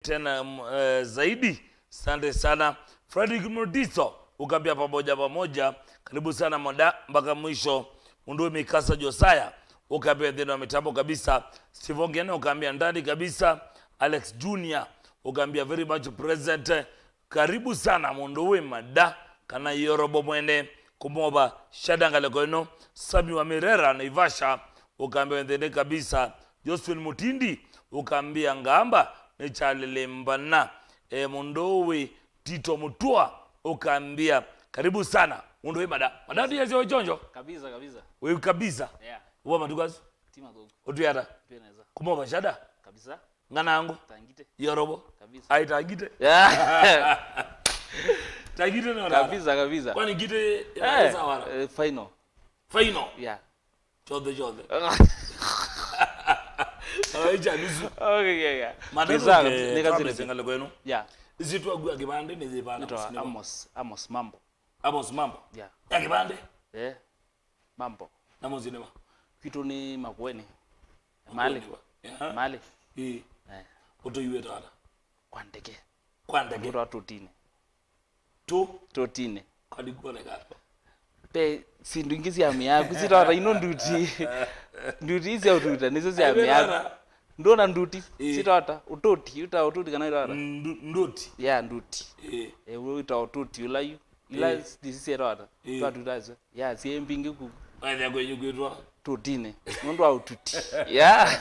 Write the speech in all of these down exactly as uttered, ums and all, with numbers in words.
tena, mm, eh, zaidi. Asante sana. Fredrick Mutiso, ukambia pamoja pamoja. Karibu sana Mada mpaka mwisho. Mundu Mikasa Josiah, ukambia thĩna wa mitambo kabisa. Steve Ongene, ukambia ndani kabisa. Alex Junior, ukambia very much present. Karibu sana mundu wi Mada kana Yorobo mwene kumova shada ngaleko ino. Sami wa Mirera Naivasha, ukambia wendene kabisa. Josephine Mutindi, ukambia ngamba ni chalilembana. E, mundu wi Tito Mutua, ukambia karibu sana mundu wi Mada. Mada ndiye sio chonjo. Kabisa, kabisa. Wi kabisa. Yeah. Uwa matukazi. Tima thogu. Utuyata. Pia naweza. Kumova shada. Kabisa. Ng'anangu. Tangite. Yorobo. Kabisa. Ai, tangite. Yeah. Tangite no. Kabisa, kabisa. Kwani ngite ya Eh, sawa. Eh, final. Final. Yeah. Chothe, chothe. Awa icha nusu. Okay, yeah, yeah. Madam, Kabisa, okay, kabisa, ni kazi travel nzuri. Singale kwenu. Yeah. Isi tu agua kibande ni zipana. Nitwa Amos, Amos Mambo. Amos Mambo. Yeah. Ya kibande. Eh. Mambo. Na muzi nĩ wa? Kwitũ nĩ Makueni. Mali. Makueni wa? Aha. Mali. Ĩĩ. Eh. Ũtũiwĩte ata? Kwa ndege. Kwa ndege. Kũtwa tũtine. Tu? Tũtine. Kadi kuoneka. Pe sindu ingi sya miaku sitota ino nduti. Nduti sya ututa nizo sya miaku. Ndona nduti, ĩĩ, sitota, ututi, uta ututi kana itota. Ndu-, nduti. Ya nduti. Ĩĩ. Eh, uta ututi ula yu. Ila, ĩĩ, ndisi syetwa ata? Ĩĩ. Twatuta isu. Ya, syĩ mbingĩ ku. Wathĩa kwenyu kwĩtwa? Tũtine. Nũndũ wa ũtuti. Ya.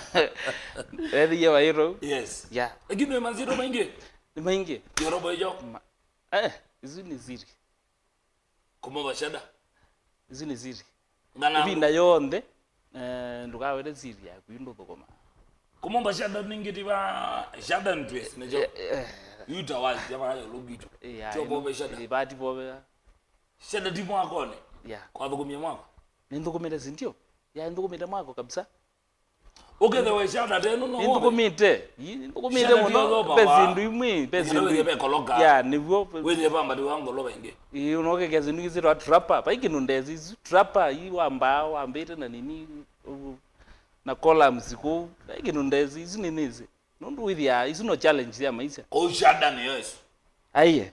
Ethĩie waĩtwa. Yes. Ya. Lakini nĩ manzito maingĩ? Nĩ maingĩ. Yorobo ĩyo? Ma-, eh, isu nĩ siri. Kũmova shada? Isu nĩ siri. Ng'ana. Ĩvinda yonthe, eh, ndũkawete siri yaku, yu ndũthũkũma. Kũmomba shada ningĩ ti va shada ntwesi nĩkyo. Eh, eh. Yu ta wazi, ya va ya lũngitũ. Eh, ya, tio ino, vove shada. Eh, vati vove ya. Shada ti mwakone. Ya. Kwathũkũmia mwako. Nĩnthũkũmĩte, si ndio? Ya, nĩnthũkũmĩte mwako kabisa. Ũkethĩwa shada tenu no wone. Nĩnthũkũmĩte. Ii, nĩnthũkũmĩte mũno. Shada ti yothoma pe wa. Sindu imwe, pe. Nginya sindu wĩthĩe ve koloka. Ya, nĩw'o. Wĩthĩe vambati wa ngolova ĩngĩ. Ii, ũnokekea sindu ingĩ syĩtwa trapper. Vai kĩndũ ndesi isu. Trapper, ii wambaa, wambĩte na nini, ũguo. Na columns kũu. Vai kĩndũ ndesi, isu nĩ nĩsĩ. Nũndũ wĩthĩaa, isu no challenge sya maisha. Kũu shada nĩyo ĩsu. Aiye.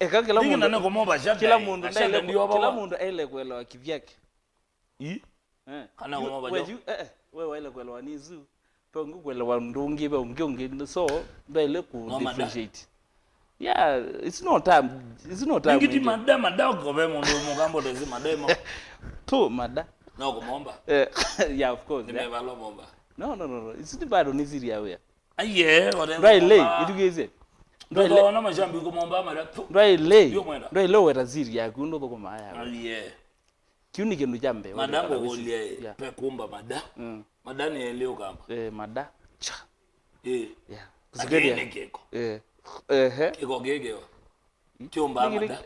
Eka kĩla. Ningĩ mũndũ, na nĩkũmomba shada kĩla ĩ, mũndũ na shada ndaĩle kũ-, ndiyo kĩla baba. Mũndũ aĩle kũelewa kĩvyake. Ii? Eh. Kana we, kũmomba we jo. You, eh, eh, we waĩle kũelewa nĩ isu. Pe ũngĩ kũelewa ũndũ ũngĩ, ve ũngĩ, ũngĩ. So, ndwaĩle kũ. No mada. Differentiate. Yeah, it's no time. It's no time. Ningĩ ti mada, mada, ko ve mũndũ mũkambo ndesi mada ĩmo. Tu mada. No kũmomba. Eh, yeah, of course, yeah. Nĩmevalwa momba. No, no, no, no. It's bado nĩ siri ya wĩa. Aiye, whatever. Ndwaĩle, ithukĩĩsye. Ndwaĩle. Ndwaĩle. Ona mashambi kũmomba mara tu. Ndwaĩle. Ndio mwenda. Ndwaĩle weta siri yaku, ndũthũkũmaa yaku. Aiye. Kĩu nĩ kĩndũ kya mbee. Mada ngũkũlye, yeah, pe kumba mada. Mm. Mada nĩ elĩ ũkamba. Eh, mada. Cha. Eh. Yeah. Lakini kĩko. Eh. Ehe. Kĩko kĩkĩwa. Kiumba mada.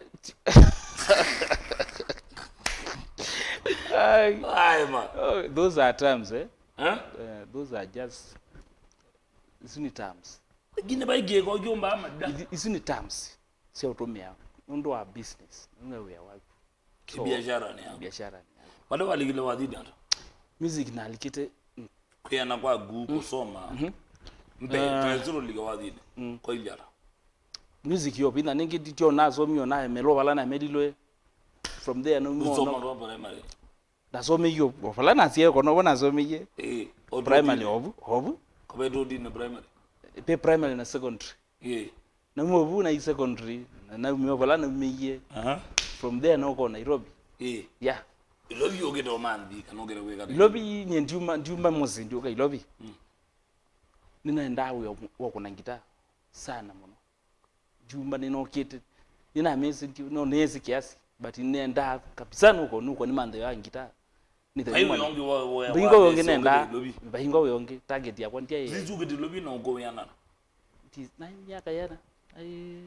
Ai. Ai, ma. Oh, those are terms, eh? Huh? Eh, those are just, isu nĩ terms. Lakini vai kĩko kiumba mada. Ithi-, isu nĩ terms sya ũtũmĩa nũndũ wa business, nũndũ wa wĩa waku. So, biashara nĩ yaku. Biashara nĩ yaku. Mada walikile wathini ata? Music nalikite, mm. Kwĩana kwaku, mm, kũsoma. Mhm. Mbe, ah, twesũlũlika wathini. Mm. Kwa ilyara. Music yo, ĩna nĩngĩ ti-, tio nasomie, naemelwa vala namelilwe. From there, no more. Usoma no. Kwa primary. Nasomeie o vala nasiae kono, vo nasomeie. Eh, o primary tũtine. Ovu, ovu. Kwa tũtine primary. Pe primary na secondary. Ĩĩ. Nauma vu na secondary, na naumia vala naumĩie. Aha. From there no ko Nairobi. Ĩĩ. Yeah. Ilovi ũkĩte ũmanthi, kana ũkĩte kwĩka nini? Ilovi, nye ndiuma, ndiuma mũsyĩ, ndiũka Ilovi. Mm. Nĩnaendaa wĩa wa kũna ngita sana mũno. Ndiuma nĩnokĩte. Nĩnamĩsĩ, ndi-, no nĩsĩ kiasi, but nĩendaa kabisa nuko, nuko nĩ manthe ya ngita. Vai wĩa ũngĩ wa, wa, vaingo wa wĩa ũngĩ nesa nenda. Ũkĩte Ilovi. Vaingo wĩa ũngĩ, target yakwa ndyaĩ. Zizi ũkĩte Ilovi na ũkũwĩanana. Ti-, na myaka yana, ai,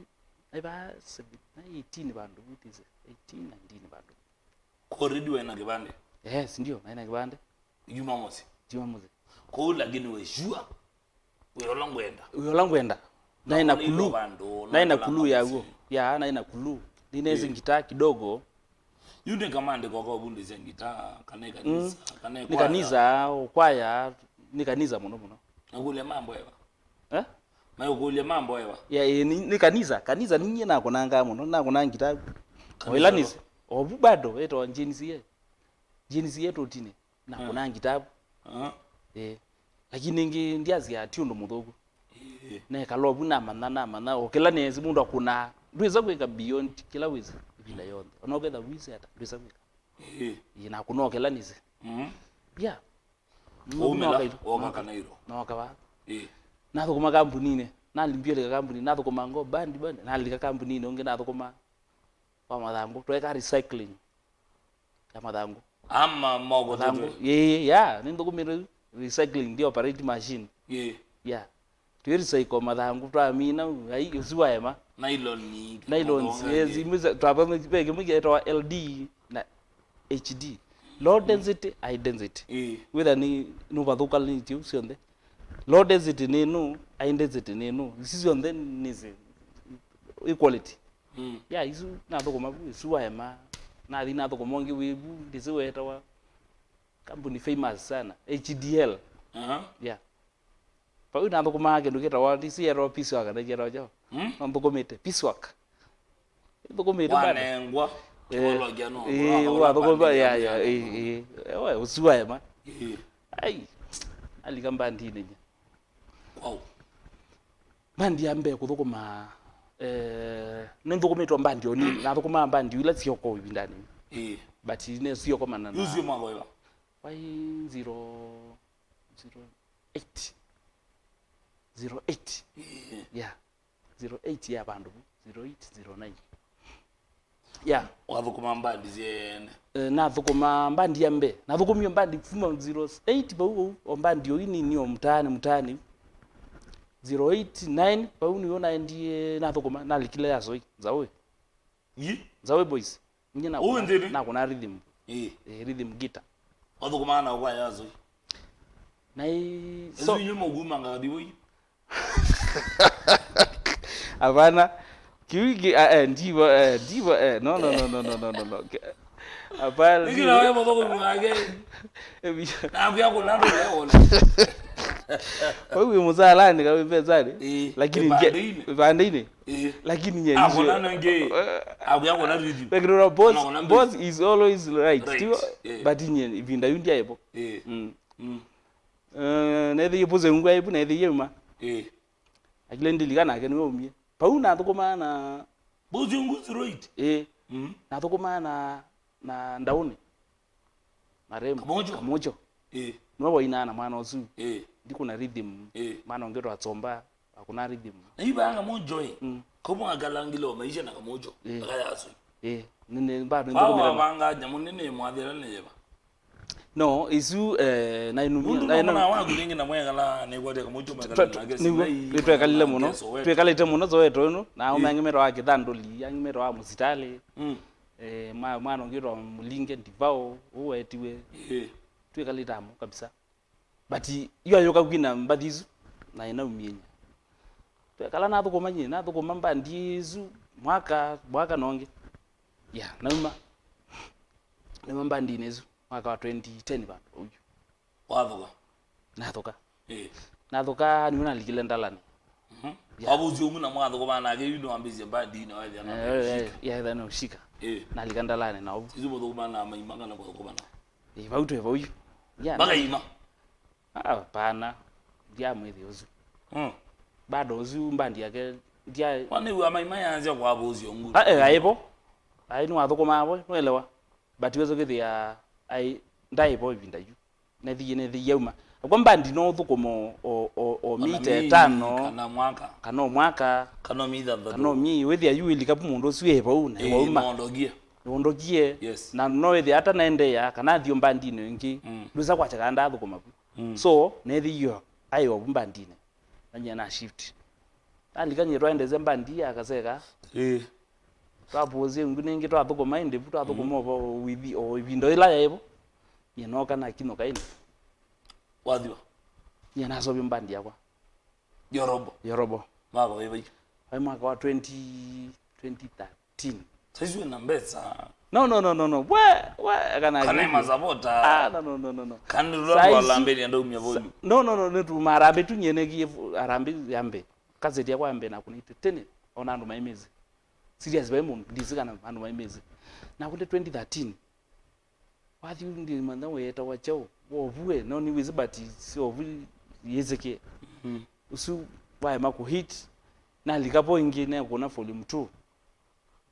ai va seven, na eighteen vandũ, it is eighteen, nineteen vandũ. Kwa already wena kĩvande? Yes, ndio, naina kĩvande. Jumamosi? Jumamosi. Kwa hiyo lakini we sure? Wĩ ũla ngwenda. Wĩ ũla ngwenda. Naĩ na kũlũ. Naĩ na kũlũ ya w'o. Ya, naĩ na kũlũ. Nĩnesi ngita kidogo. Yu nĩ kamandĩko ka ũvundĩsya ngita, kana ĩ kanisa, mm, kana ĩ nĩ kwaya? Kanisa, o kwaya, nĩ kanisa mũno mũno. Nakũlya mambo eva? Eh? Maikũlya mamboewa. Ya, ĩ, nĩ, nĩ kanisa, kanisa ninyie nakũnangaa mũno, nakũnaa ngita. O ĩla nĩsĩ, ovu bado, ĩtawa Gen Z. Gen Z tũtine, nakũnaa ngita. Ah. Ĩ. Lakini ĩngĩ ndyasya ti ũndũ mũthũku. Ĩ. Nekala ovu namanya, namanya, o kĩla nĩsĩ mũndũ akũnaa. Ndwĩsa kwĩka beyond kĩla wĩsĩ, ĩvinda yonthe. Ona ũketha wĩsĩ ata, ndwĩsa kwĩka. Ĩ. Ĩ, nakũnaa o kĩla nĩsĩ. Mm. Yeah. Waumĩla, nooka ĩtu, woka nooka. Kanairo. Nooka vaa. Ĩ. Nathũkũma kambuninĩ. Nalimbie lika kambuninĩ. Nathũkũma ngo bandi, bandi. Nalika kambuninĩ ũngĩ nathũkũma kwa mathangũ. Tweka recycling ya mathangũ. Ama moko mathangũ. Ĩĩ, ya, nĩnthũkũmĩte recycling, ndi operate machine. Ĩ. Ya. Twĩ recycle mathangũ, twamina, ai, ũsu waema. Nylon. Nylons, yes, imwe twavanga, ve kĩmwe kĩetawa L D na H D. Low density, high density. Ĩ. Wĩtha nĩ, nũvathũkanĩtye ũu syonthe. Low density nĩ nũ, high density nĩ nũ. Isu syonthe nĩ si-, equality. Mm. Ya, isu nathũkũma vu, isu waema. Nathi nathũkũma ũngĩ wĩ vu, ndĩsĩ wetawa. Kambuni famous sana, H D L. Aha. Yeah. Vau nathũkũmaa kĩndũ kĩtawa, ndisi yetawa piecework, kana yetawa kyaũ? Hmm? No nthũkũmĩte piecework. Nthũkũmĩte bado. Wanengwa. Eh, kĩwolokia no, eh, ũrathũkũma, bandi ya, ya, ya, eh, eh. Ewe, ũsu waema. Eh. Ai, alika mbandinĩ nye. Wow. Mbandi ya mbee kũthũkũma, eh, nĩnthũkũmĩtwe mbandi o nini, nathũkũmaa mbandi ila syoko ĩvindanĩ. Ĩĩ. But nĩ syoko mana na. Yu sio mwaka wĩva? Wai zero, zero eight. Zero eight. Ĩĩ. Yeah. Zero eight ya vandũ vu. Zero eight, zero nine. Yeah. Wathũkũma mbandi syene? Eh, nathũkũma mbandi ya mbee. Nathũkũmie mbandi kuma zero eight vau vau, o mbandi o inini o mtaani, mtaani. Zero eight, nine, vau nĩvo naendie nathũkũma, nalikile ya Zoi, Nzawe. Yi? Nzawe Boys. Nye nakũna, nakũna rhythm. Ĩĩ. Eh, rhythm guitar. Wathũkũmaa na kwa ya Zoi? Na i-, so, inyuĩ mũkumanga kathi woi? Hapana. Kiu ki-, ah, eh, ndivo, eh, ndivo, eh, no, no, no. Ki-, hapana, ndivo. Nĩkĩ na wewe mũthũkũmi wake? Ebi-, nakwĩa kũna ndũle wona. Wewe wĩ mũsalani, kawe mbesanĩ? Ĩĩ, lakini nge-, kĩbandĩ-inĩ. Kĩbandĩ-inĩ. Ĩĩ. Lakini nye akona nje, nenge, eh, akwĩa kũna rhythm. Lakini una boss, akona boss is always right. Right. Tiwa, eh. But nye, ĩvinda yu ndiaivo. Ĩĩ. Mm. Mm. Eh, nethĩie pose ngwa ipu, nethĩie uma. Ĩĩ. Akile ndilika nake nĩwe umie. Pau nathũkũmaa na. Boss ungu zero eight? Ĩĩ. Mm. Nathũkũmaa na, na Ndaũnĩ. Marehemu. Kamojo? Kamojo. Ĩĩ. Nĩwe wainaa na mwana ũsu. Ĩĩ. Ndikũna rhythm. Ĩĩ. Mwana ũngĩ twatsomba, akũna rhythm. Na yu vaa Kamojo ĩ. Mm. Kamwe akalangile o maisha na Kamojo. Ĩĩ. Akayaswe. Ĩĩ. Nĩ, nĩ, bado nĩthũkũmĩte na. Wavanga nyamũ nene mwathĩra nĩ yeva? No, isu, eh, na inumia, ũndũ na ino- mwana waku rĩngĩ na mwekala, nĩkwatĩa Kamojo mwekala nake nĩguo, sinai, nĩtwekalile mũno. Twĩkalĩte mũno Soweto ĩno, na aũme angĩ metawa Kĩthandũli, angĩ metawa Mũsitalĩ. Mm. Eh, ma-, mwana ũngĩ wĩtawa Mũlinge Ndivao, ũũ wetiwe. Ĩĩ. Twĩkalĩte amo kabisa. But yu ayũka kwina mbathi isu, na inaumie nye. Twekala nathũkũma nye, nathũkũma mbandi isu, mwaka, mwaka nongĩ. Ya, nauma. Nauma mbandinĩ ĩsu, mwaka wa twenty ten vandũ ũyu. Wathũka? Nathũka. Ĩĩ. Nathũka, nĩwe nalikile Ndalani. Mhm. Yeah. Wavusya ũmu na mwathũkũma nake, yu nĩwambĩĩsye mbandinĩ, waethĩa na, eh, eh, ũshika. Yaethĩa na ũshika. Ĩĩ. Nalika Ndalani na ũvu. Isu mũthũkũma na maima kana kwathũkũma na? Ĩĩ, vau twĩ vau yu. Yeah, makaima? Ah, pana. Ndiamwĩthĩa ũsu. Mm. Bado ũsu mbandi yake, ndia- Wanĩw'a maima yaanzya kwavusya ũngu. Ah, eh, aivo. Ai, nĩwathũkũmaa vo, nũelewa. But wesa kwĩthĩa, ai, ndaivo ĩvinda yu. Nethĩie, nethĩie yauma. Akwa mbandi no ũthũkũma o, o, o, o mĩi ta ĩtano. Kana mwaka. Kana o mwaka. Kana o mĩi thanthatũ. Kana o mĩi, wĩthĩa yu ĩlika vu mũndũ ũsu e vau, na ĩĩ, wauma. Nondokie. Nondokie. Yes. Na no wĩthĩa ata naendeea, kana athi o mbandinĩ ĩngĩ. Mm. Ndwĩsa kwakya kana ndathũkũma vu. Mm. So, nethĩie aĩ o vu mbandinĩ. Na nyie na shift. Nalika nyie twaendesya mbandi ya Kaseka. Ĩĩ. Twapũũsya ĩngĩ nĩngĩ twathũkũma ĩndĩ vu, twathũkũma, mm, o vo, o ĩvi-, o ĩvinda ĩla yaĩ vo. Nyie nooka nakinũka ĩndĩ. Wathiwa? Nyie naseũvya mbandi yakwa. Yorobo? Yorobo. Mwaka wĩ vai? Waĩ mwaka wa twenty, twenty thirteen. Saizi wĩna mbesa? No, no, no, no, no. We, we, kana kana masapota? Ah, no, no, no, no, no. Kana rũla rwa harambee ndaumia volume? No, no, no, nĩ tu harambee tu nyie nekie fu-, harambee ya mbee. Kaseti yakwa ya mbee nakũnĩte tene, ona andũ maimĩsĩ. Serious, vai mũndũ, ndisĩ kana andũ maimĩsĩ. Nakũnĩte twenty thirteen. Wathi ndimanya weetawa kyaũ, wovu we, no nĩwĩsĩ, but si ovu yĩsĩkĩe. Mm. Ũsu waema kũ hit, nalika vo ĩngĩ, nekũna volume two.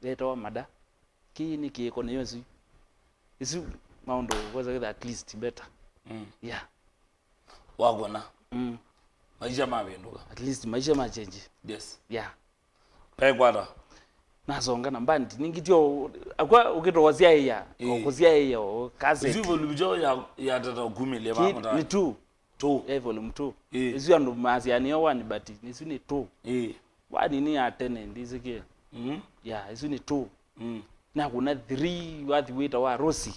Yeetawa Mada. Kĩĩ nĩ kĩĩko nĩyo ĩsu. Ĩsu maũndũ wesa kwĩtha at least better. Mm. Yeah. Wakũna. Mm. Maisha mavĩndũka. At least maisha ma change. Yes. Yeah. Pekwata. Nasonga na band. Ningĩ tyo, akwa ũkĩtoa syaĩa, ĩĩ, kũsyaĩa, o cassette. Ĩsu volume kyaũ ya, ya tata ũkumĩlye. Ki-, vamũta. Nĩ two. Two. Eh, volume two. Ĩĩ. Ĩsu andũ masya nĩyo one, but ĩsu nĩ two. Ĩĩ. One nĩ ya tene, ndisĩkĩe. Mm. Yeah, ĩsu nĩ two. Mm. Nakũna three, wathi wĩtawa Rosi.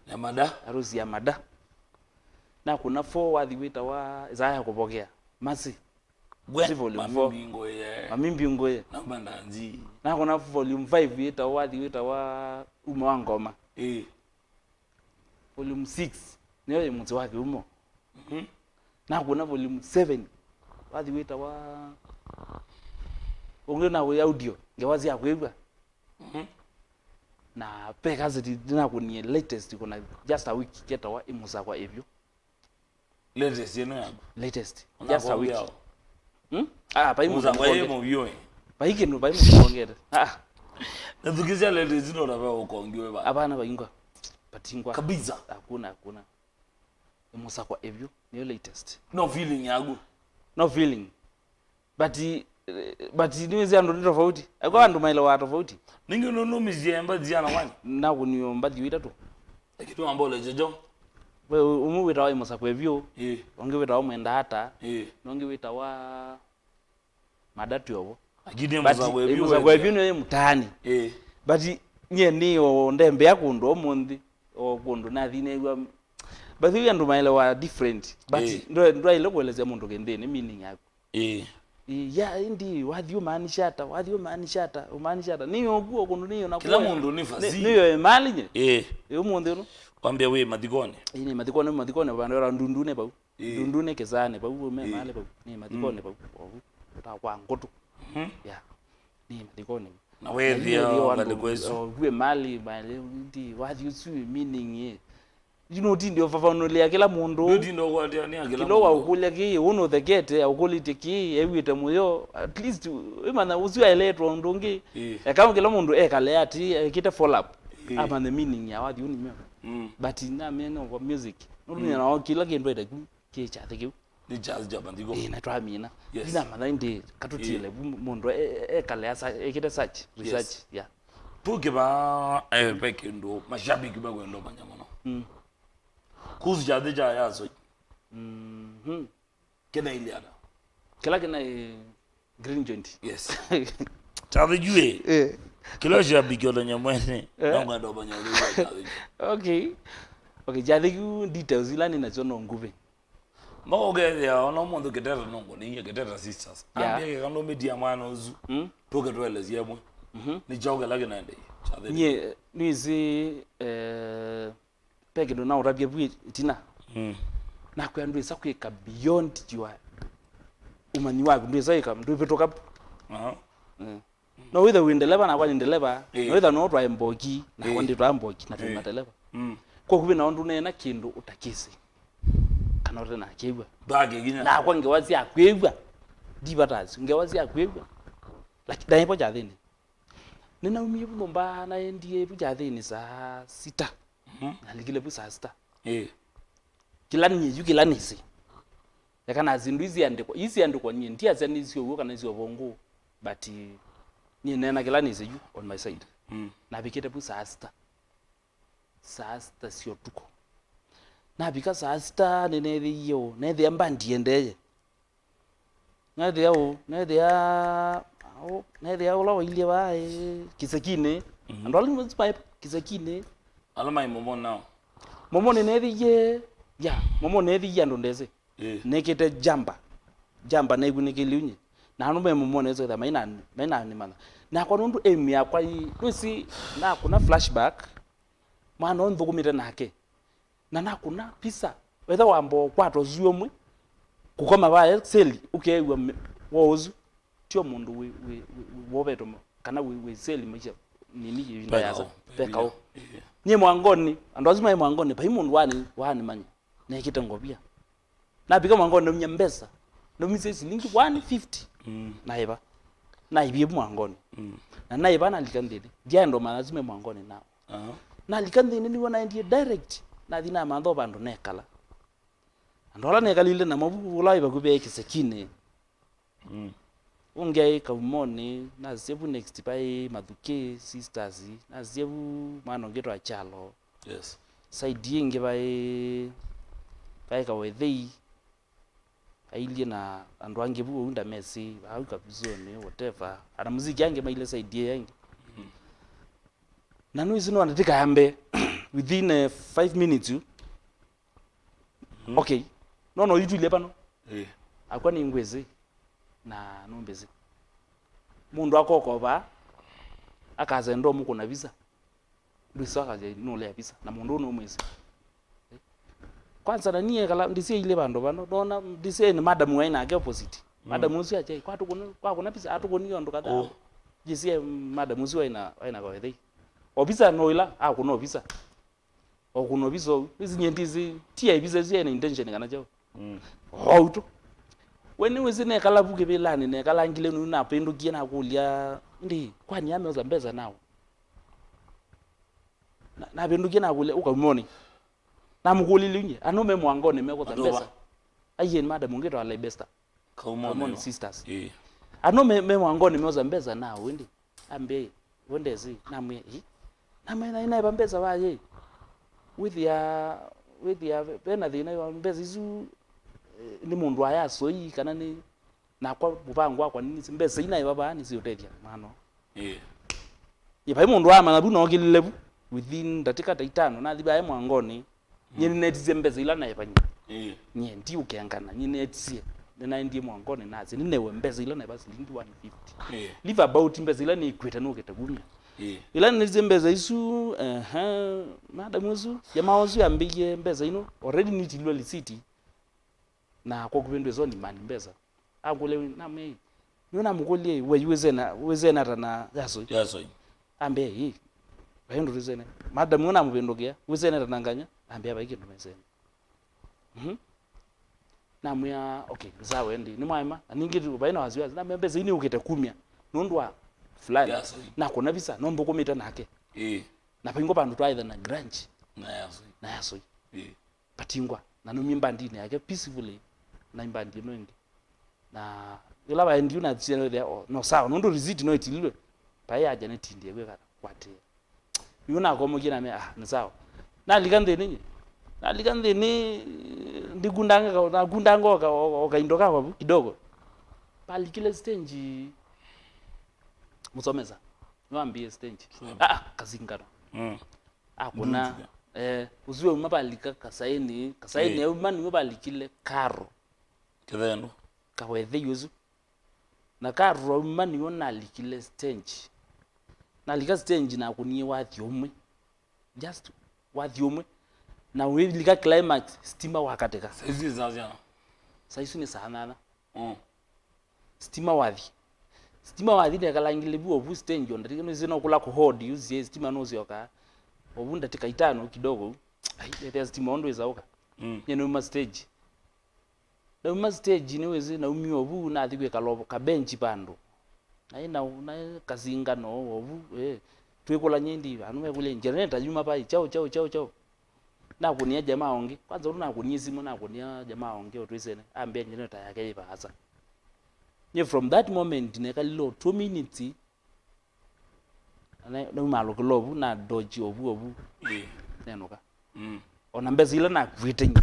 Ya Mada. Rosi ya Mada. Nakũna four, wathi wĩtawa Ĩsaa ya Kũvokea. Mercy. Gwe, si volume four. Mami Mbingũĩe. Mami Mbingũĩe. Na Mandanzi. Nakũna volume five wĩtawa, wathi wĩtawa Uma wa Ngoma. Ĩĩ. Volume six, nĩyo yĩ mũsyĩ wa kĩumo. Mhm. Nakũna volume seven, wathi wĩtawa, ũngĩ na wĩ audio, ngewa sya kwĩw'a. Mhm. Na ve kaseti ndinakũnie latest, kũna just a week, ketawa Ĩmũsakwa Ĩvyũ. Latest ĩno yaku? Latest. Just a week. Ũnakwambia o? Hmm? Ah, vai mũndũ. Mũsakwa ĩ mũvyũ ĩ? Vai kĩndũ, vai mũndũ wongete. Ah. Nathukizia latest ĩno na ve ũkongiwe va? Hapana, vaingwa. Patingwa. Kabisa. Hakuna, hakuna. Ĩmũsakwa Ĩvyũ, nĩyo latest. No feeling yaku? No feeling. But, eh, but nĩwĩsĩ andũ nĩ tofauti. Eko andũ maelewa tofauti. Ningĩ nũnũmisye mbathi ana wani? Nakũniwe mbathi itatũ. Lakini wambole jojo. We, ũmwe wĩtawa Ĩmũsakwa Ĩvyũ. Ĩĩ. Ũngĩ wĩtawa Mwenda Ata. Ĩĩ. Na ũngĩ wĩtawa Mada Twĩ Ovo. Lakini Ĩmũsakwa Ĩvyũ, Ĩmũsakwa Ĩvyũ nĩyo ĩ mũtaani. Ĩĩ. But nyie nĩ o ndembea kũndũ ũmũnthĩ, o kũndũ nathi nĩw'a. But andũ maelewa different. But, ĩĩ, ndwa-, ndwaĩle kũelesya mũndũ kĩndĩnĩ meaning yaku. Ĩĩ. Ĩĩ, ya, ĩndĩ, wathi ũmaanisha ata, wathi ũmaanisha ata, ũmaanisha ata. Nĩ ũkw'o kũndũ nĩ ona. Kila mũndũ nĩ fasihi. Nĩ yo mali nye. Ĩĩ. Ĩĩ, ũmũnthĩ ũno. Wambia wĩ mathikonĩ. Ĩĩ, nĩ mathikonĩ, mathikonĩ, vandũ ra ndundunĩ vau. Ĩĩ. Ndundunĩ kĩsaanĩ vau, me, ĩĩ, mali vau. Nĩ mathikonĩ, mm, vau. Ovu. Ta kwa ngũtũ. Mhm. Ya. Nĩ mathikonĩ. Na wethĩa, na wethĩa ngalĩko ĩsu. Ovu mali, mali, ndi, wathi ũsu meaning ĩ. Yu nũtindi ũvavanũlĩa kĩla mũndũ. Nũtindi ũkwatĩanĩa kĩla mũndũ. Kĩla waũkũlya kĩĩ, ũũ nũthekete, aũkũlĩtye kĩĩ, ew'ĩte mũyo. At least, wĩmanya ũsu aeleetwe ũndũ ũngĩ. Ĩĩ. Eka kĩla mũndũ ekale ati, ekĩte follow up. Ĩĩ. Amanye meaning ya wathi ũnĩ myo. Mm. But namene kwa music. Nũndũ, mm, nĩona kĩla kĩndũ etaku kĩ kyathĩ kĩu. Nĩ jazz ja mathiko. Ĩĩ, na twamina. Yes. Ndinamanya ĩndĩ katũtiele, ĩĩ, vu mũndũ e-, e-, ekale asa-, ekĩte search, yes, research, yeah. Tũkĩva, eh, ve kĩndũ mashabiki mekwenda ũmanya mũno. Mm. Kuhusu kyathĩ kya Yasoi. Mhm. Kĩnailye ata? Kĩla kĩnaĩ Green Joint. Yes. Kyathĩ kyu ĩ. Eh. Kĩla shabiki ona nyamwene. Eh. No ngwenda ũmanya ũndũ kyathĩ kyu. Okay. Okay, kyathĩ kyu details ila nĩ nasyo no nguvĩ. No ũkethĩa ona ũmũnthĩ Kĩteta no ngũnĩie Kĩteta Sisters. Yeah. Ambie kĩka ndũmĩtia mwana ũsu. Mm. Tũke tũelesye ĩmwe. Mhm. Nĩ kyaũ kĩla kĩnaendee kyathĩ? Nyie, nĩsĩ, eh, ve kĩndũ naũtavya vu ĩtina. Mm. Nakwĩa ndwĩsa kwĩka beyond your ũmanyi waku, ndwĩsa ĩka, ndwĩvĩtũka. Aha. Mm. No wĩthe wĩ ndeleva, nakwa nĩ ndeleva. Ĩĩ. No wĩthe no twae mboki, nakwa, ĩĩ, ndĩtwaa mboki, na twĩ, ĩĩ, mateleva. Mm. Kwoku wĩ na ũndũ neena kĩndũ ũtakĩsĩ. Kana ũte na kĩw'a. Ndwakĩkinya. Nakwa ngewa sya kwĩw'a. Ndivatasyo. Ngewa sya kwĩw'a. Lakini ndaĩvo kyathĩnĩ. Nĩnaumie vu nyũmba, naendie vu kyathĩnĩ saa sita. Mhm. Nalikile vu saa sita. Ĩĩ. Kĩla nyie yu kĩla nĩsĩ. Eka na syĩndũ ii siandĩkwa, ii siandĩkwa nyie, ndiasya nĩ sya ũw'o kana nĩ sya ũvũngũ, but nyie neena kĩla nĩsĩ yu on my side. Mm. Navikĩte vu saa sita. Saa sita sya ũtukũ. Navika saa sita, nĩneethĩie ũũ, neethĩa mbandi ĩendee. Neethĩa ũũ, neethĩa, ũũ, neethĩa ũla wailyĩ vaa, ĩ, kĩsekinĩ. Mhm. Andũ ala nĩmasimae kĩsekinĩ. Ala maĩ momoni nao. Momoni neethĩie, ya, momoni neethĩie andũ ndesĩ. Ĩĩ. Nĩkĩte jamba. Jamba nĩkunĩkĩlye unye. Na andũ me momoni nĩsĩ maina, maina nĩmanya. Nakwa nũndũ aim yakwa ĩ, ndwĩsĩ, nakũna flashback. Mwana ũyũ nthũkũmĩte nake. Na nakũna pizza. Wetha wamba ũkwata ũsu ũmwe, kũkoma vaya seli, ũkeew'a me-, wo ũsu. Tio mũndũ wĩ, wĩ, wĩ, wĩ, wovetwe ma-, kana wĩ, wĩ seli maisha nini ivinda yasa. Pekao. Pekao. Nyie mwangoni, andũ asu maĩ mwangoni, vai mũndũ wani, wanimanya. Nekĩte ngovia. Navika mwangoni, naumya mbesa. Naumisye silingi one fifty. Mm. Naiva. Naivie mwangoni. Mm. Na naiva nalika nthĩnĩ. Ndiaenda ũmanya asu me mwangoni nao. Aha. Nalika nthĩnĩ nĩw'o naendie direct. Nathi namantha o vandũ nekala. Andũ ala nekalile namo vu, ũla wĩ vakuvĩ aĩ kĩsekinĩ. Mm. Ũngĩ aĩ Kaumonĩ, nasisya vu next vaĩ Mathukĩ Sisters, nasisya vu mwana ũngĩ twa Kyalo. Yes. Side ĩngĩ vaĩ, vaĩ Kawethei, ailyĩ na andũ angĩ vu ũu ndamesĩ, au Kabizoni, whatever. Ana muziki angĩ mailye side ĩyo ĩngĩ. Mm. Na nũĩsĩ no ndatĩka ya mbee, within, eh, five minutes yu, Mm. Okay. No, no, itulye pano. Eh. Akwa nĩ ngwĩsĩ na nũmbĩsĩ. Mũndũ akokova, akasenda ũmũkũna visa. Ndwĩsĩ akasya nũlea visa. Na mũndũ ũũ nũmwĩsĩ. Eh. Kwanza na niĩ kala, ndĩsĩ ilĩ vandũ vano. Nona, ndĩsĩ nĩ madam waĩ nake opposite. Mm. Madam ũsu akyai, kwa tũkũna, kwa kũna visa, atũkũnie andũ kadhaa. Oh. Ndĩsĩ madam ũsu waĩ na, waĩ na Kawethei. O visa no ila, akũna o visa. O kũna ovisa ũu. Nĩsĩ nyie ndĩsĩ, ti ya ivisa isu yaĩ na intention kana kyaũ. Mm. O ũu tu. We nĩwĩsĩ nekala vu kĩvĩlanĩ, nekalangile nũu napĩndũkie nakũlya, "Ĩndĩ, kwani ameosa mbesa nao?" Na, napĩndũkie nakũlya, "Ũkaumoni?" Namũkũlilye nyie, "Anũ me mwangoni mekosa mbesa?" Aiye, nĩ madam ũngĩ twa Lebesta. Kaumoni Sisters. Ĩĩ. Anũ me, me mwangoni meosa mbesa nao, ĩndĩ? Ambĩa, "Ĩ, we ndesĩ?" Namwĩa, "Ĩ." Namwĩa, "Naĩ naĩva mbesa vaye?" Wĩthĩa, wĩthĩa ve-, vena thĩna wa mbesa isu, eh, nĩ mũndũ ayasoi, kana nĩ, nakwa mũvango wakwa nĩ nĩsĩ mbesa ii naĩva vaa nĩsiũtethya mwana. Ĩĩ. Ĩ, vai mũndũ amanya vu nookĩlile vu, within ndatĩka ta itano, nathi vae mwangoni, Nyie nĩnetisye mbesa ila naĩvany'a. Ĩĩ. Nyie ndiũkengana, nyie netisye. Nĩnaendie mwangoni nasye, nĩnewe mbesa ila naĩva silingi one fifty. Ĩĩ. Leave about mbesa ila nĩkwĩte nũkĩte kumya. Ĩĩ. Ila nĩnetisye mbesa isu, ehe, madam ũsu, jamaa ũsu ambĩie mbesa ino, already nĩtilwe lisiti. Na kwa kuvĩndwĩswa ni mani mbesa. Akũlya, "Namwĩa, nĩwe namũkũlya, we yu wĩsene, wĩsene ata na Yasoi?" Yasoi. Ambĩa, "Ĩ, vai ũndũ twĩsene." Madam we namũvĩndũkĩa, "Wĩsene ata na Nganya?" Ambĩa, "Vai kĩndũ mesene." Mhm. Namwĩa, "Okay, nĩ sawa ĩndĩ. Nĩmwaema?" Na ningĩ tu, vai na wasiwasi. Namwĩa, "Mbesa ii nĩũkĩte kumya nũndũ wa fulani." Yasoi. Nakũna visa, no nthũkũmĩte nake. Ĩĩ. Na vaingwa vandũ twaĩtha na grudge. Na Yasoi. Na Yasoi. Ĩĩ. Patingwa, na nũmie mbandinĩ yake peacefully na mbandi ĩno ĩngĩ. Na yĩla vaendie na sia no, no sawa, nũndũ receipt no ĩtililwe. Paĩ aja nĩtindie kwĩka kwatĩĩa. Yu nakomokie namea, "Ah, nĩ sawa." Nalika nthĩnĩ, nalika nthĩnĩ, ndikundanga ka-, nakundanga o ka-, o, o kaindo kakwa vu kidogo. Palikile stage, Mũsomesa. Nĩwambie stage. Sure. Ah, ah, Kasingano. Mm. Akũna, eh, ũsu auma valika Kasaini, Kasaini auma nĩwe valikile Karo. Kĩthendu. Kawethei ũsu. Na Karo auma nĩwe nalikile stage. Nalika stage nakũnie wathi ũmwe. Just wathi ũmwe. Na ũilika climax, stima wakatĩka. Saizi saa siana? Saizi nĩ saa nana. Mm. Stima wathi. Stima wathi nekalangile vu ovu stage onda. Tike nũsĩ no kũla kũhold yusie stima nũsyoka. Ovu ndatĩka itano kidogo. Ai, ethĩa stima ũndũ ĩsaũka. Mm. Nye nauma stage. Nauma stage nĩwĩsĩ naumie ovu nathi kwĩkala ovu kabenchi vandũ. Naĩ na, naĩ Kasingano ovu, eh. Twĩkũlany'a ĩndĩ, andũ mekũlya generator yuma vai, chao, chao, chao, chao. Nakũnia jamaa ũngĩ. Kwanza ũndũ nakũnie simũ, nakũnia jamaa ũngĩ ũtwĩsene. Ambĩa generator yake yĩ vaasa. Nye from that moment, nekalile o two minutes, na, naumaalũkĩla ovu, na dodge ovu, ovu. Ĩĩ. Nenũka. Mm. Ona mbesa ila nakuĩte nye,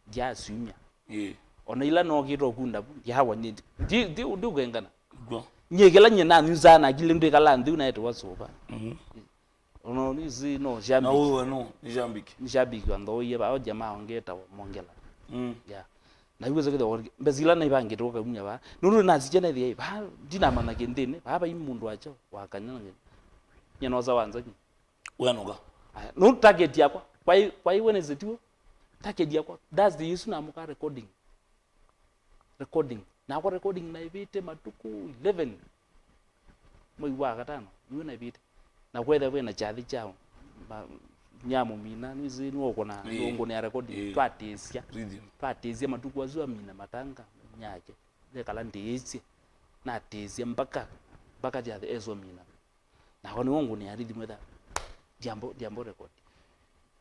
ndyasyumya. Ĩĩ. Ona ila nokĩte ũkunda vu, ndyawa nye. Ndi, ndi, ndiũkengana. Ngwa. Nye kĩla nye nanyusaa nakile ndwĩkala nthĩ, naetewa sofa. Mhm. Ono nĩsĩ no shabiki. Na ũwe no, nĩ shabiki. Nĩ shabiki wa nthooie, vaa jamaa ũngĩ etawa Mongela. Mm. Yeah. Na iweza kwĩthĩwa mbesa ila naivangĩte ũkaumya vaa. Nũndũ nasikya naithĩa vaa, ndinamanya kĩndĩnĩ, vaa vai mũndũ wacho, wakanya na kĩndũ. Nye nosa wanza ki. Wenũka. Aya, nũndũ target yakwa, kwai, kwai Wednesday tiwo? Target yakwa, Thursday ĩsu namũka recording. Recording. Nakwa recording naĩvĩte matukũ eleven mwei wa katano, nĩw'o naĩvĩte. Na kwethĩa kwĩna kyathĩ kya ma-, nyamũmina, nĩwĩsĩ nĩwokũna, ĩĩ, nũngũnĩa recording, ĩĩ, twatĩĩsya. Rhythm. Twatĩĩsya matukũ asu amina matanga, nyake. Nekala ndĩĩsye, natĩĩsya mpaka, mpaka kyathĩ esomina. Nakwa nĩw'o ngũnĩa rhythm etha, ndiambo, ndiambo record.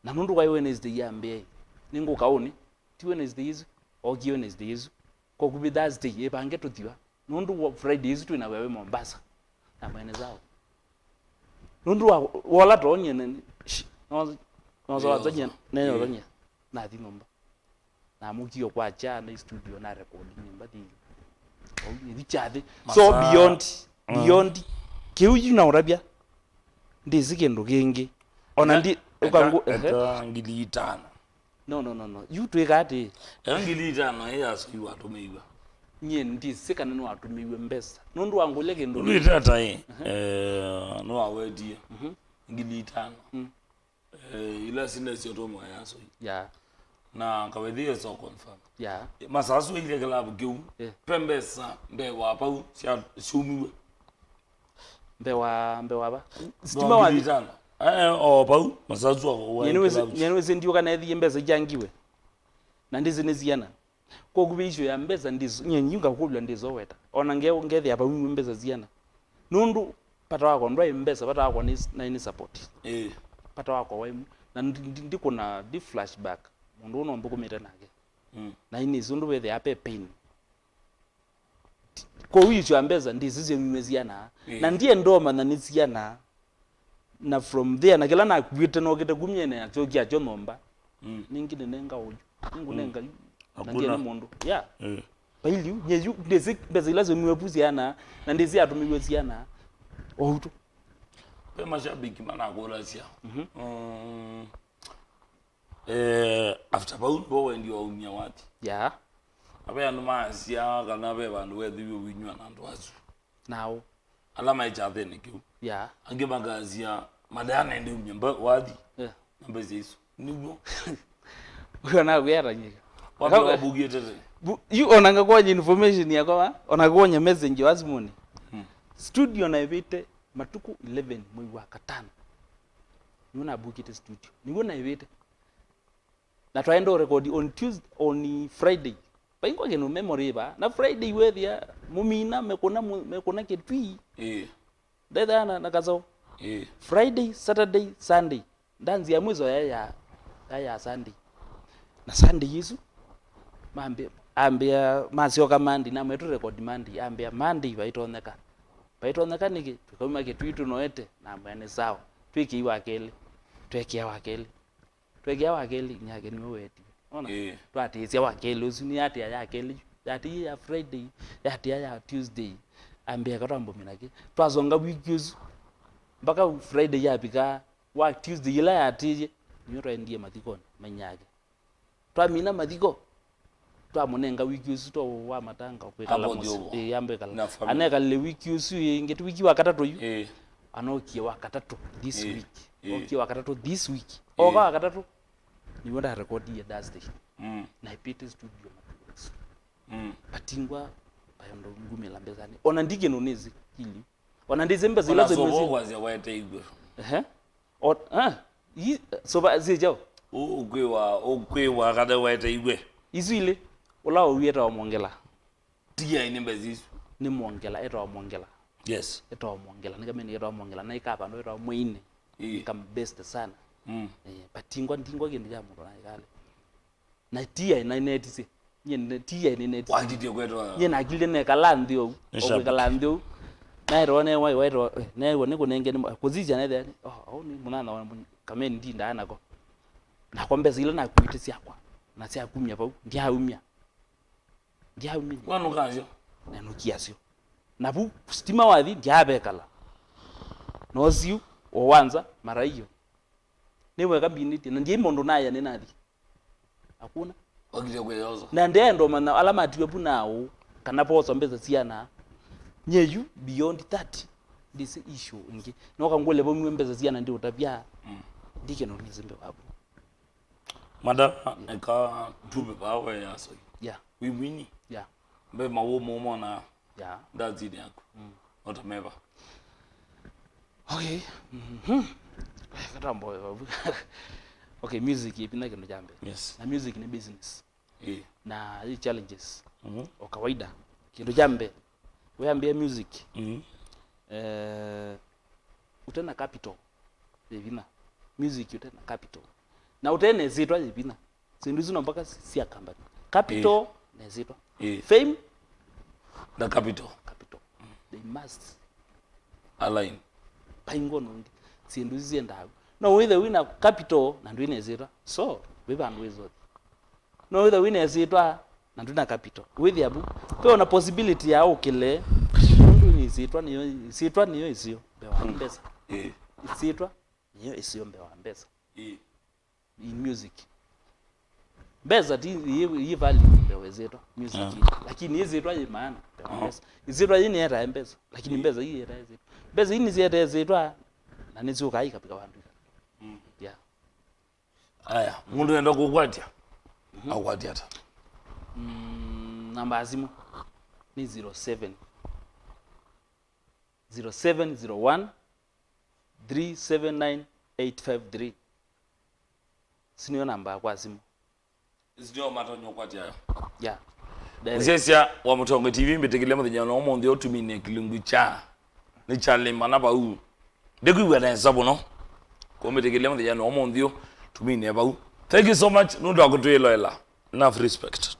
Na nũndũ waĩ Wednesday ya mbee, nĩngũka ũnĩ, ti Wednesday ĩsu, okie Wednesday ĩsu. Kwa kuvĩ Thursday, ĩvange tũthiwa. Nũndũ wa Friday ĩsu twĩ na wĩa wĩ Mombasa. Na mwene zao. Nũndũ wa, wola tonie, ne, sh-, no, no, so, neyozanyia, neyozanyia. Nathi nyũmba. Namũkie kwa cha na studio na record nyũmba thi. Au nĩthi kyathĩ. So masaa, beyond, mm, beyond kĩu yu na ũtavya. Ndĩsĩ kĩndũ kĩngĩ. Ona ndi, eka, ũkangu-, ehe, eka ngili itano. No, no, no, no. Yu twĩka atĩ. Eka ngili itano ĩ ya Asoi watũmĩiw'a. Nyie ndĩsĩ kana nĩwatũmĩiw'e mbesa. Nũndũ wangũlya kĩndũ. Ũlwĩte ata ĩ? Ehe. Eh, nĩwawetie. Mhm. Ngili itano. Mm. Eh, ila sina sio tũmwa ya Asoi. Ya. Na kawethie so confirm. Ya. Masaa asu ailye kĩlavu kĩu. Eh. Pe mbesa mbee wa pau sya, syaumiw'e. Mbee wa, mbee wa va? Sitima wa ngili itano. Eh, o pau, masaa asu wa, wa nyie nĩwĩsĩ, kĩlavu. Nyie nĩwĩsĩ ndiũka nethie mbesa ikyangiwe. Na ndĩsĩ nĩ siana. Kwa kuvĩ issue ya mbesa ndĩsĩ, nyie yu ngakũlw'a ndĩsoweta. Ona nge-, ngethĩa vau mbesa siana. Nũndũ vata wakwa ndwaĩ mbesa, vata wakwa nĩ, naĩ nĩ support. Ĩĩ. Vata wakwa waĩ mu-, na ndi-, ndi-, ndikũna, ndi flashback. Mũndũ ũũ no mbũkũmĩte nake. Mm. Na inĩ isu ndũ wethĩa pe pain. Kwoou issue ya mbesa ndĩsĩ syaumiw'e siana. Ĩĩ. Na ndienda ũmanya nĩ siana. Na from there, na kĩla nakuĩte nokĩte kumya ene asyokia kyo nyũmba. Mm. Nĩngĩ nĩnenga ũyu. Nĩngũnenga yu. Na ndiena mũndũ. Yeah. Eh. Vailiu, nye yu, ndĩsĩ mbesa ila syaumiw'e vu siana, na ndĩsĩ atũmĩiwe siana. Outu. Ve mashabiki manakũlasya. Mhm. Mm. Eh, after vau nĩvo wendie waumya wathi. Yeah. Na ve andũ maasya kana ve vandũ wethiw'e ũinywa na andũ asu. Nao. Ala maĩ kyathĩnĩ kĩu. Yeah. Angĩ makasya, "Madana ende umya mba-, wathi." Yeah. Na mbesa isu. Nĩw'o. Ũyo nakwĩatanyĩka. Wambe wabugĩte tene. Bu-, yu ona ngakwanya information yakwa wa, ona ngakwanya message wa simuni. Hmm. Studio naĩvĩte matukũ eleven mwei wa katano. Nĩw'o nabukĩte studio. Nĩw'o naĩvĩte. Na twaenda ũrekodi on Tuesday, on Friday. Vaingwa kĩndũ memory va. Na Friday wethĩa mũmina mekũna mu-, mekũna kĩtwi. Ĩĩ. Ndethĩa na, na kasoo. Ĩĩ. Friday, Saturday, Sunday. Ndanzi ya mwiso ya, ya, ya, ya Sunday. Na Sunday isu, mambi-, ambĩa, masyoka Monday, namwe tũrekodi Monday, ambĩa Monday vaitonyeka. Vaitonyeka nĩkĩ? Tũkauma kĩtwi tũnoete, namwĩa nĩ sawa. Twĩkĩi wa kelĩ. Twekĩa wa kelĩ. Twekĩa wa kelĩ, nyake nĩwe weetiwe. Ona? Ĩĩ. Twatĩĩsya wa kelĩ ũsu, nĩyatĩa ya kelĩ yu. Yatĩie ya Friday, yatĩa ya Tuesday. Ambĩa eka twambũmĩna kĩ. Twasonga wiki ũsu. Mpaka Friday yavika, wa Tuesday ĩla yatĩie, nĩyo twaendie mathikonĩ, manyake. Twamina mathiko, twamũnenga wiki ũsu to wa matanga kwĩkala. Ambe mũsyĩ. Ũthiũvo. Ĩĩ, ambe ĩkala. Na family. Anekalile wiki ũsu ĩngĩ, wiki wa katatũ yu. Ĩĩ. Anokie wa katatũ this, ĩĩ, week. Ĩĩ. Okie wa katatũ this week. Ĩĩ. Oka wa katatũ, nĩw'o ndarekodie Thursday. Mm. Na ĩpĩte studio matukũ asu. Mm. Patingwa, payondo ngumĩla mbesanĩ. Ona ndikĩno nĩsĩ, kili. Ona ndĩsĩ mbesa ila. Ona sobo kwasya waete igwe. Ehe. O, ah, i, soba, si chao. Ũ-, ũkwĩwa, ũkwĩwa kate waete igwe. Isu ilĩ, ũla ũu etawa mwongela. Tiai nĩ mbesa isu. Nĩ mwongela, etawa mwongela. Yes. Etawa mwongela, nĩ kamene etawa mwongela, na ĩka vandũ etawa mwĩine. Ĩĩ. Ĩka best sana. Mm. Eh, patingwa, ndingwa kĩndũ kya mũndũ na ĩkale. Na tiai, na netisye. Nyie ne-, tiai nĩnetisye. Wanditie kwetwa. Nyie nakilile nekala nthĩ ũu. Nĩ shabiki. Okwĩkala nthĩ ũu. Naetewa ne wai, waetewa, eh, newa nĩkũnenge nĩ, kũsisya nethĩa, oh, au nĩ mũnana wa mũny-, kameni ndindaa nako. Nakwa mbesa ila nakuĩte syakwa, na syakumya vau, ndyaumya. Ndyaumya. Wanũkasyo. Nanũkiasyo. Na vu sitima wathi, ndyavekala. Nosiu, o wanza, mara iyo. Nĩweka mbinĩtye, na ndiai mũndũ naya nĩnathi. Hakuna. Wakile kwĩyosa. Na ndeenda ũmanya ala matiwe vu nao, kana vosa mbesa siana. Nye yu, beyond that, ndĩsĩ issue ĩngĩ. Noka ngũle vau niwe mbesa siana ndiũtavya. Mm. Ndikĩno nĩsĩ mbe wavu. Madam, eka tupe vaa we ya Asoi. Yeah. Wĩ mwini? Yeah. Mbe mawũ mũ mona. Yeah. That's it yaku. Mm. Otameva. Okay. Mhm. Katambo. Okay, music ĩpina kĩndũ kya mbee. Yes. Na music nĩ business. Eh. Na i challenges. Mhm. O kawaida. Kĩndũ kya mbee, wĩambĩa music. Mhm. Eh, ũte na capital yĩvina. Music ũte na capital. Na ũte na ĩsyĩtwa yĩvina. Syĩndũ isu no mpaka sya company. Capital na ĩsyĩtwa. Eh. Fame, The capital. Capital. They must Align. Paingwa nũndũ syĩndũ isu syendaa. No wĩthe wĩna capital na ndwĩna ĩsyĩtwa. So, wĩ vandũ wĩzothi. No wĩthe wĩna ĩsyĩtwa na ndwĩna capital. Wĩthĩa vu. Ve ona possibility ya ũkĩle. Nũndũ nĩ ĩsyĩtwa nĩyo, ĩsyĩtwa nĩyo ĩseo mbee wa mbesa. Eh. Ĩsyĩtwa nĩyo ĩseo mbee wa mbesa. Eh. In music. Mbesa ti yi, yi value mbee wa ĩsyĩtwa music. Ah. Lakini ĩsyĩtwa yi maana mbee wa Ah. mbesa. Ĩsyĩtwa yi nĩyetaa mbesa. Lakini mbesa yi yetaa ĩsyĩtwa. Mbesa yi nĩsyetaa ĩsyĩtwa na nĩsyũkaa ikavika vandũ. Mm. Yeah. Aya, mũndũ enda kũkwatya. Akwatya ata? Mm, namba ya simũ nĩ zero seven, zero seven zero one, three seven nine, eight five three. Isu nĩyo namba yakwa ya simũ. Isu nĩo matonya ũkwatya ayo. Yeah. Direct. Nzesya wa Mũtongoi T V, mbĩtĩkĩlya mũthenya na ũmũnthĩ ũtuminĩ kĩlungu kya nĩ kyalimana vau. Ndĩkwĩw'a nesa mũno. Kũmbĩtĩkĩlya mũthenya na ũmũnthĩ ũtuminĩ vau. Thank you so much nũndũ wa kũtwĩloela. Enough respect.